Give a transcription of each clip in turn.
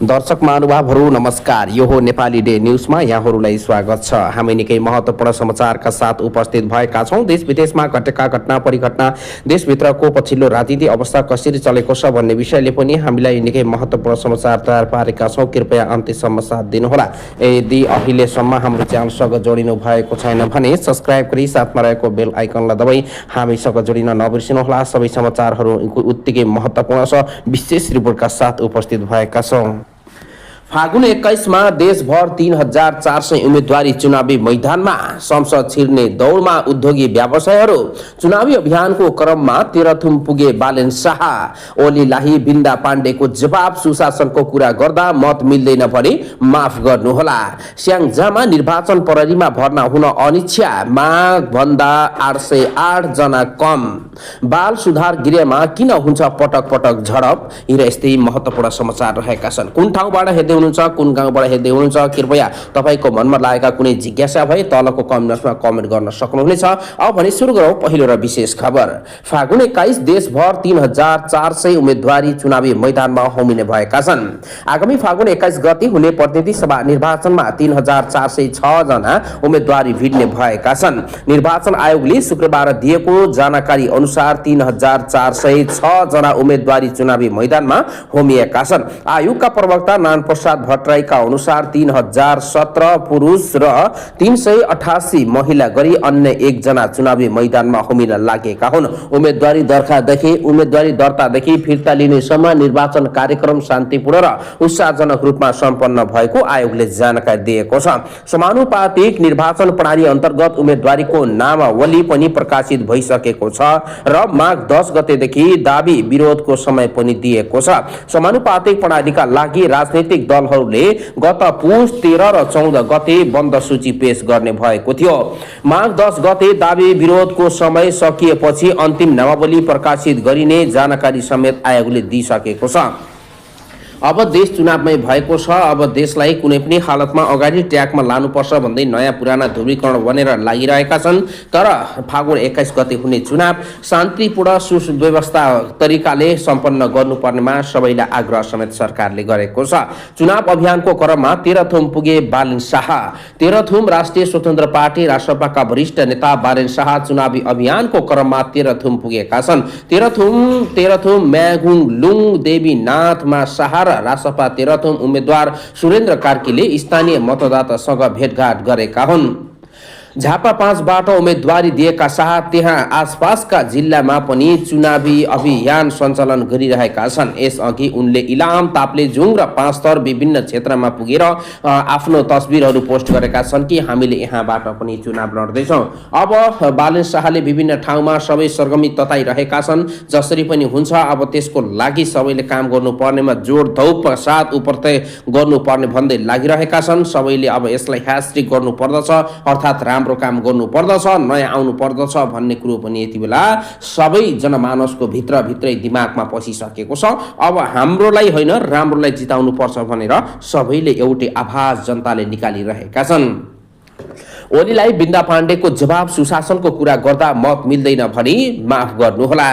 दर्शक महानुभावहरू नमस्कार। यो हो नेपाली डे न्यूजमा यहाँहरूलाई स्वागत छ। हामी निकै महत्त्वपूर्ण समाचारका साथ उपस्थित भएका छौँ। देश विदेशमा घटेका घटना परिघटना, देशभित्रको पछिल्लो राजनीतिक अवस्था कसरी चलेको छ भन्ने विषयले पनि हामीलाई निकै महत्त्वपूर्ण समाचार तयार पारेका छौँ। कृपया अन्त्यसम्म साथ दिनुहोला। यदि अहिलेसम्म हाम्रो च्यानलसँग जोडिनु भएको छैन भने सब्स्क्राइब गरी साथमा रहेको बेल आइकनलाई दबाई हामीसँग जोडिन नबिर्सिनुहोला। सबै समाचारहरू उत्तिकै महत्त्वपूर्ण छ, विशेष रिपोर्टका साथ उपस्थित भएका छौँ। फागुन 21 मा देशभर 3400 उम्मेदवारी चुनावी मैदानमा संसद छिर्ने दौडमा उद्योगी व्यवसायहरू। चुनावी अभियानको क्रममा तेह्रथुम पुगे बालेन शाह। ओली लाही बिन्दा पाण्डेको जवाब सुशासनको कुरा गर्दा मत मिल्दैन भने माफ गर्नुहोला। स्याङ्जामा निर्वाचन प्रहरीमा भर्ना हुन अनिच्छा, माग भन्दा 808 जना कम। बाल सुधार गृहमा किन हुन्छ पटक पटक झडप? हिरा यस्तै महत्त्वपूर्ण समाचार रहेका छन्। कुन ठाउँबाट हेर्दै हुनुहुन्छ, कुन गाउँबाट हेर्दै हुनुहुन्छ, कृपया तपाईको मनमा लागेका कुनै जिज्ञासा भए तलको कमेन्टमा कमेन्ट गर्न सक्नुहुनेछ। अब भने सुरु गरौँ पहिलो र विशेष खबर। फागुन 21 देशभर 3400 उम्मेदवारी चुनावी मैदानमा होमिने भएका छन्। आगामी फागुन 21 गते हुने प्रतिनिधि सभा निर्वाचनमा 3406 जना उम्मेदवारी भिड्ने भएका छन्। निर्वाचन आयोगले शुक्रबार दिएको जानकारी अनुसार 3406 जना उम्मेदवारी चुनावी मैदानमा होमिएका छन्। आयोगका प्रवक्ता नारायण प्रसाद भट्टराईका अनुसार 3017 पुरुष र 388 महिला गरी अन्य 1 जना चुनावी मैदानमा होमिन लागेका हुन्। उम्मेदवारी दर्तादेखि फिर्ता लिनेसम्म निर्वाचन कार्यक्रम शान्तिपूर्ण र उत्साहजनक रूपमा सम्पन्न भएको आयोगले जानकारी दिएको छ। समानुपातिक निर्वाचन प्रणाली अन्तर्गत उम्मेदवारीको नामावली पनि प्रकाशित भइसकेको छ र माघ 10 गतेदेखि दाबी विरोधको समय पनि दिएको छ। समानुपातिक प्रणालीका लागि राजनैतिक दलहरूले गत पुस 13 र 14 गते बन्द सूची पेश गर्ने भएको थियो। माघ 10 गते दाबी विरोधको समय सकिएपछि अन्तिम नामावली प्रकाशित गरिने जानकारी समेत आयोगले दिइसकेको छ। अब देश चुनावमै भएको छ। अब देशलाई कुनै पनि हालतमा अगाडि ट्र्याकमा लानुपर्छ भन्दै नयाँ पुराना ध्रुवीकरण बनेर लागिरहेका छन्। तर फागुन 21 गते हुने चुनाव शान्तिपूर्ण सुव्यवस्था तरिकाले सम्पन्न गर्नुपर्नेमा सबैलाई आग्रह समेत सरकारले गरेको छ। चुनाव अभियानको क्रममा तेह्रथुम पुगे बालेन शाह। तेह्रथुम राष्ट्रिय स्वतन्त्र पार्टी राष्ट्रपाका वरिष्ठ नेता बालेन शाह चुनावी अभियानको क्रममा तेह्रथुम पुगेका छन्। तेह्रथुम म्यागुङ लुङ देवीनाथमा शाह रासपा तेह्रथुम उम्मेद्वार सुरेन्द्र कार्कीले स्थानीय मतदातासँग भेटघाट गरेका हुन्। झापा 5 बाट उम्मेदवारी दिएका शाह त्यहाँ आसपासका जिल्लामा पनि चुनावी अभियान सञ्चालन गरिरहेका छन्। यसअघि उनले इलाम, ताप्लेजुङ र पाँचथर विभिन्न क्षेत्रमा पुगेर आफ्नो तस्बिरहरू पोस्ट गरेका छन् कि हामीले यहाँबाट पनि चुनाव लड्दैछौँ। अब बालेन शाहले विभिन्न ठाउँमा सबै सरगर्मी तताइरहेका छन्। जसरी पनि हुन्छ अब त्यसको लागि सबैले काम गर्नुपर्नेमा जोड धौप साथ उपरतै गर्नुपर्ने भन्दै लागिरहेका छन्। सबैले अब यसलाई ह्यास्ट्रिक गर्नुपर्दछ, अर्थात् राम्रो काम गर्नु पर्दछ, नयाँ आउनु पर्दछ भन्ने कुरो पनि यति बेला सबै जनमानसको भित्रै दिमागमा पसिसकेको छ। अब हाम्रोलाई होइन राम्रोलाई जिताउनु पर्छ भनेर सबैले एउटै आवाज जनताले निकालिरहेका छन्। ओलीलाई बिन्दा पाण्डेको जवाब सुशासनको कुरा गर्दा मत मिल्दैन भनी माफ गर्नुहोला।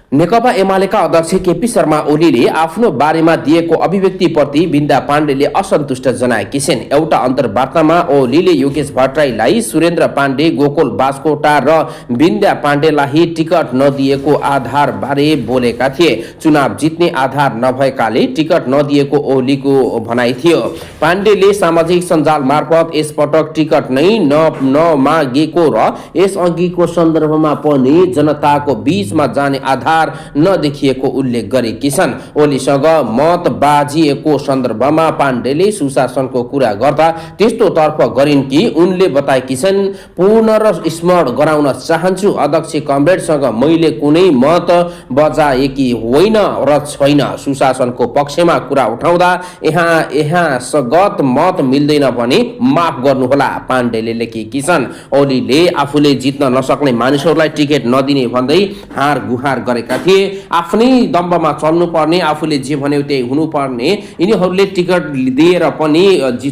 नेकपा एमालेका अध्यक्ष केपी शर्मा ओलीले आफ्नो बारेमा दिएको अभिव्यक्तिप्रति बिन्दा पाण्डेले असन्तुष्ट जनाएकी छिन्। एउटा अन्तर्वार्तामा ओलीले योगेश भट्टराईलाई सुरेन्द्र पाण्डे, गोकुल बास्कोटा र बिन्दा पाण्डेलाई टिकट नदिएको आधार बारे बोलेका थिए। चुनाव जित्ने आधार नभएकाले टिकट नदिएको ओलीको भनाइ थियो। पाण्डेले सामाजिक सञ्जाल मार्फत यसपटक टिकट नै नमागेको र यसअघिको सन्दर्भमा पनि जनताको बीचमा जाने आधार नदेखिएको उल्लेख गरेकी छन्। ओलीसँग मत बाजिएको सन्दर्भमा पाण्डेले सुशासनको कुरा गर्दा त्यस्तो तर्फ गरिन् कि उनले बताएकी छन्, पुनर्स्मरण गराउन चाहन्छु, अध्यक्ष कमरेडसँग मैले कुनै मत बजाएकी होइन र छैन। सुशासनको पक्षमा कुरा उठाउँदा यहाँ सगत मत मिल्दैन भने माफ गर्नुहोला, पाण्डेले लेखेकी छन्। ओलीले आफूले जित्न नसक्ने मानिसहरूलाई टिकट नदिने भन्दै हार गुहार गरेका बताएका थिए। आफ्नै दम्बमा चल्नुपर्ने, आफूले जे भन्यो त्यही हुनुपर्ने, यिनीहरूले टिकट दिएर पनि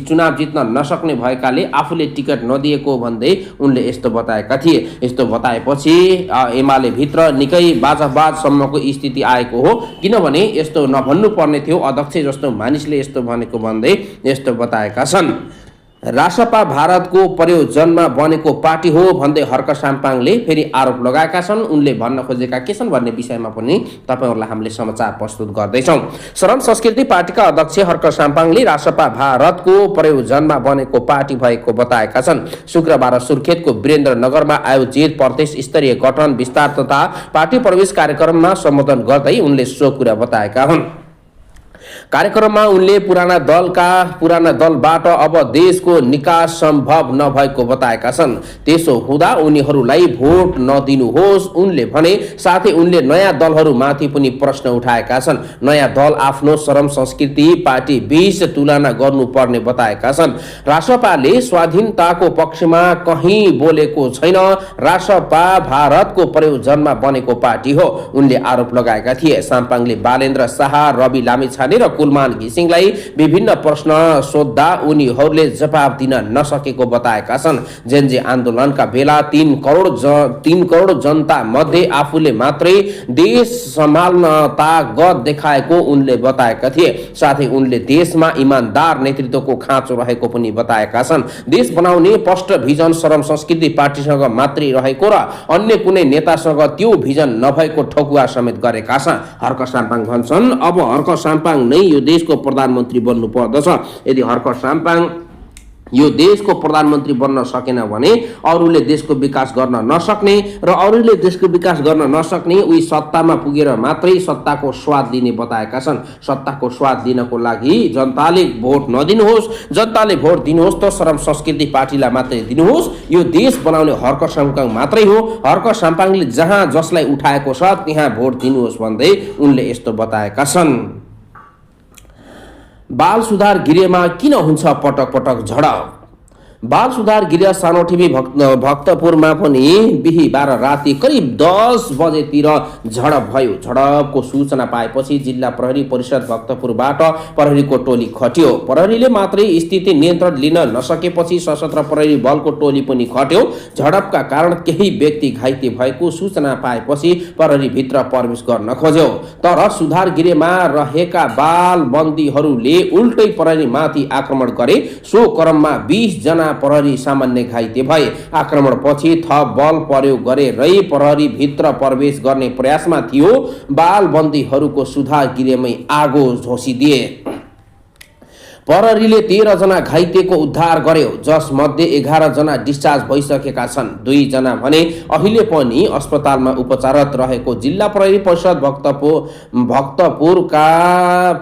चुनाव जित्न नसक्ने भएकाले आफूले टिकट नदिएको भन्दै उनले यस्तो बताएका थिए। यस्तो बताएपछि एमाले भित्र निकै बाजाबाजसम्मको स्थिति आएको हो, किनभने यस्तो नभन्नु पर्ने थियो, अध्यक्ष जस्तो मानिसले यस्तो भनेको भन्दै यस्तो बताएका छन्। रासपा भारतको प्रयोजनमा बनेको पार्टी हो भन्दै हर्क साम्पाङले फेरि आरोप लगाएका छन्। उनले भन्न खोजेका के छन् भन्ने विषयमा पनि तपाईहरुलाई हामीले समाचार प्रस्तुत गर्दैछौँ। श्रम संस्कृति पार्टीका अध्यक्ष हर्क साम्पाङले रासपा भारतको प्रयोजनमा बनेको पार्टी भएको बताएका छन्। शुक्रबार सुर्खेतको वीरेन्द्रनगरमा आयोजित प्रदेश स्तरीय गठन विस्तार तथा पार्टी प्रवेश कार्यक्रममा सम्बोधन गर्दै उनले सो कुरा बताएका हुन्। कार्यक्रममा उनले पुराना दलबाट अब देशको निकास सम्भव नभएको बताएका छन्। त्यसो हुँदा उनीहरूलाई भोट नदिनुहोस् उनले भने। साथै उनले नयाँ दलहरूमाथि पनि प्रश्न उठाएका छन्। नयाँ दल आफ्नो श्रम संस्कृति पार्टी बीच तुलना गर्नुपर्ने बताएका छन्। रासपाले स्वाधीनताको पक्षमा कहीँ बोलेको छैन, रासपा भारतको प्रयोजनमा बनेको पार्टी हो उनले आरोप लगाएका थिए। साम्पाङले बालेन्द्र शाह, रवि लामिछाने र कुलमान घिसिङलाई विभिन्न प्रश्न सोध्दा उनीहरूले जवाब दिन नसकेको बताएका छन्। जेनजी आन्दोलनका बेला 3 करोड जनता मध्ये आफूले मात्रै देश सम्हाल्न तागत देखाएको उनले बताएका थिए। साथै उनले देशमा इमानदार नेतृत्वको खाँचो रहेको पनि बताएका छन्। देश बनाउने स्पष्ट भिजन श्रम संस्कृति पार्टीसँग मात्रै रहेको र अन्य कुनै नेतासँग त्यो भिजन नभएको ठकुवा समेत गरेका छन्। हर्क साम्पाङ भन्छन्, अब हर्क साम्पाङ नै यो देशको प्रधानमन्त्री बन्नु पर्दछ। यदि हर्क साम्पाङ यो देशको प्रधानमन्त्री बन्न सकेन भने अरूले देशको विकास गर्न नसक्ने र अरूले देशको विकास गर्न नसक्ने उही सत्तामा पुगेर मात्रै सत्ताको स्वाद लिने बताएका छन्। सत्ताको स्वाद लिनको लागि जनताले भोट नदिनुहोस्, जनताले भोट दिनुहोस् त श्रम संस्कृति पार्टीलाई मात्रै दिनुहोस्। यो देश बनाउने हर्क साम्पाङ मात्रै हो। हर्क साम्पाङले जहाँ जसलाई उठाएको छ त्यहाँ भोट दिनुहोस् भन्दै उनले यस्तो बताएका छन्। बाल सुधार गृहमा किन हुन्छ पटक पटक झडप? बाल सुधार गृह सानोठिमी भक्तपुरमा पनि बिहीबार राति करिब 10 बजेतिर झडप भयो। झडपको सूचना पाएपछि जिल्ला प्रहरी परिषद भक्तपुरबाट प्रहरीको टोली खट्यो। प्रहरीले मात्रै स्थिति नियन्त्रण लिन नसकेपछि सशस्त्र प्रहरी बलको टोली पनि खट्यो। झडपका कारण केही व्यक्ति घाइते भएको सूचना पाएपछि प्रहरी भित्र प्रवेश गर्न खोज्यो, तर सुधार गृहमा रहेका बाल बन्दीहरूले उल्टै प्रहरीमाथि आक्रमण गरे। सो क्रममा 20 जना प्रहरी सामान्य घाइते भए। आक्रमण पछि थप बल प्रयोग गरेरै प्रहरी भित्र प्रवेश गर्ने प्रयासमा थियो। बाल बन्दीहरूको सुधार गृहमै आगो झोसिदिए। प्रहरीले 13 जना घाइतेको उद्धार गर्यो, जसमध्ये 11 जना डिस्चार्ज भइसकेका छन्। 2 जना भने अहिले पनि अस्पतालमा उपचाररत रहेको जिल्ला प्रहरी परिषद भक्तपुरका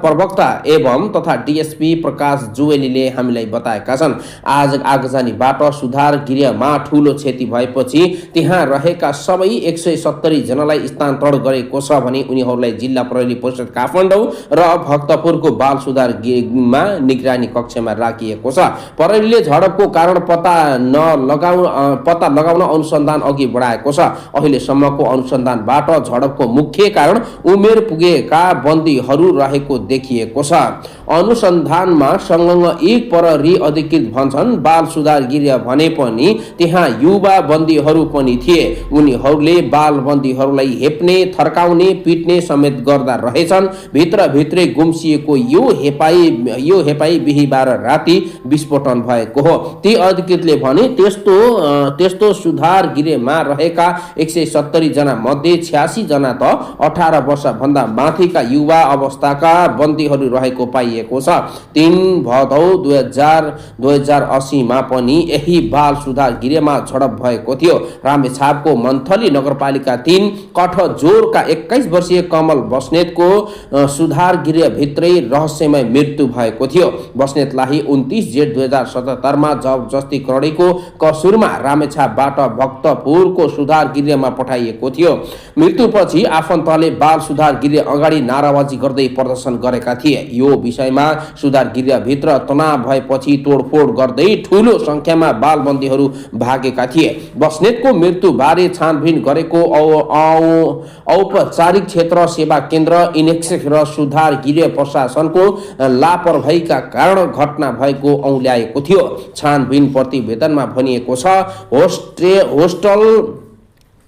प्रवक्ता एवं तथा डीएसपी प्रकाश जुवेलीले हामीलाई बताएका छन्। आज आगजनीबाट सुधार गृहमा ठूलो क्षति भएपछि त्यहाँ रहेका सबै 170 जनालाई स्थानान्तरण गरेको छ भने उनीहरूलाई जिल्ला प्रहरी परिषद काठमाडौँ र भक्तपुरको बाल सुधार गृहमा निगरानी कक्षमा राखिएको छ। प्रहरीले झडपको कारण पत्ता लगाउन अनुसन्धान अघि बढाएको छ। अहिलेसम्मको अनुसन्धानबाट झडपको मुख्य कारण उमेर पुगेका बन्दीहरू रहेको देखिएको छ। अनुसन्धानमा संलग्न एक प्रहरी अधिकृत भन्छन्, बाल सुधार गृह भने पनि त्यहाँ युवा बन्दीहरू पनि थिए। उनीहरूले बाल बन्दीहरूलाई हेप्ने, थर्काउने, पिट्ने समेत गर्दा रहेछन्। भित्रै गुम्सिएको यो हेपाई बिहीबार राति विस्फोटन भएको हो। ती अधिकृतले भने त्यस्तो सुधार गृहमा रहेका 170 जना मध्ये 86 जना त 18 वर्ष भन्दा माथिका युवा अवस्थाका बन्दीहरू रहेको पाइएको छ। 3 भदौ 2080 मा पनि यही बाल सुधार गृहमा झडप भएको थियो। रामेछापको मन्थली नगरपालिका 3 कठजोरका 21 वर्षीय कमल बस्नेतको सुधार गृह भित्रै रहस्यमय मृत्यु भएको थियो। बस्नेतलाई 29 जेठ 2077 मा जबरजस्ती करणीको कसुरमा रामेछापबाट भक्तपुरको सुधार गृहमा पठाइएको थियो। मृत्युपछि आफन्तले बाल सुधार गृह अगाडि नाराबाजी गर्दै प्रदर्शन गरेका थिए। यो विषयमा सुधार गृहभित्र तनाव भएपछि तोडफोड गर्दै ठूलो संख्यामा बालबन्दीहरू भागेका थिए। बस्नेतको मृत्युबारे छानबिन गरेको औपचारिक क्षेत्र सेवा केन्द्र इनेक्सेक र सुधार गृह प्रशासनको लापरवाहीका कारण घटना भएको औल्याएको थियो। छानबिन प्रतिवेदनमा भनिएको छ, होस्टल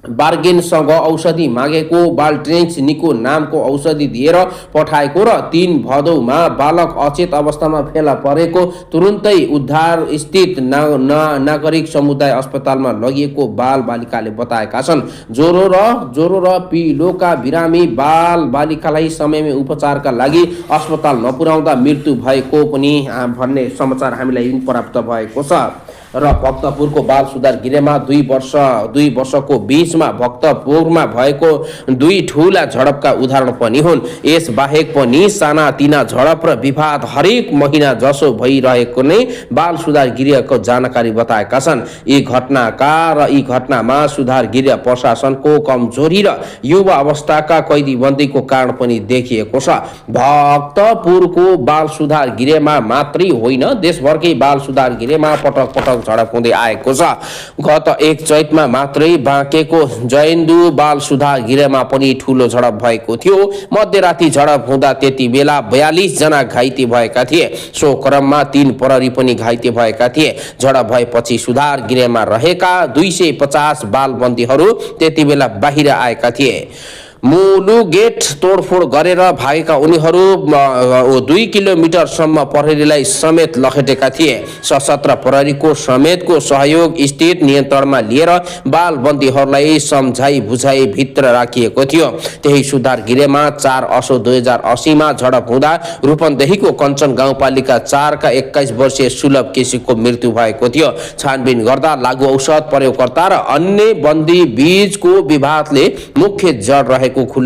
बार्गेनसँग औषधि मागेको बाल्ट्रेन्च निको नामको औषधि दिएर पठाएको र 3 भदौमा बालक अचेत अवस्थामा फेला परेको तुरुन्तै उद्धार स्थित नागरिक समुदाय अस्पतालमा लगिएको बाल बालिकाले बताएका छन्। ज्वरो र पिलोका बिरामी बाल बालिकालाई समयमै उपचारका लागि अस्पताल नपुर्याउँदा मृत्यु भएको पनि भन्ने समाचार हामीलाई प्राप्त भएको छ। र भक्तपुरको बाल सुधार गृहमा 2 वर्षको बीचमा भक्तपुरमा भएको 2 ठूला झडपका उदाहरण पनि हुन्। यस बाहेक पनि साना तिना झडप र विवाद हरेक महिना जसो भइरहेको नै बाल सुधार गृहको जानकारी बताएका छन्। यी घटनामा सुधार गृह प्रशासनको कमजोरी र युवा अवस्थाका कैदीबन्दीको कारण पनि देखिएको छ। भक्तपुरको बाल सुधार गृहमा मात्रै होइन, देशभरकै बाल सुधार गृहमा पटक पटक झडप हुँदै आएको छ। गत 1 चैतमा मात्रै बाँकेको जयन्दु बाल सुधार गृहमा पनि ठूलो झडप भएको थियो। मध्यराती झडप हुँदा त्यति बेला 42 जना घाइते भएका थिए। सो क्रममा 3 प्रहरी पनि घाइते भएका थिए। झडप भएपछि सुधार गृहमा रहेका 250 बालबन्दीहरू त्यति बेला बाहिर आएका थिए। मुलु गेट तोडफोड गरेर भागेका उनीहरू 2 किलोमिटरसम्म प्रहरीलाई समेत लखेटेका थिए। सशस्त्र प्रहरीको समेतको सहयोग स्थित नियन्त्रणमा लिएर बालबन्दीहरूलाई सम्झाइ बुझाइ भित्र राखिएको थियो। त्यही सुधार गृहमा 4 असोज 2080 मा झडप हुँदा रूपन्देहीको कञ्चन गाउँपालिका 4 का 21 वर्षीय सुलभ केसीको मृत्यु भएको थियो। छानबिन गर्दा लागु औषध प्रयोगकर्ता र अन्य बन्दी बीचको विवादले मुख्य जड रहेको खुल्ला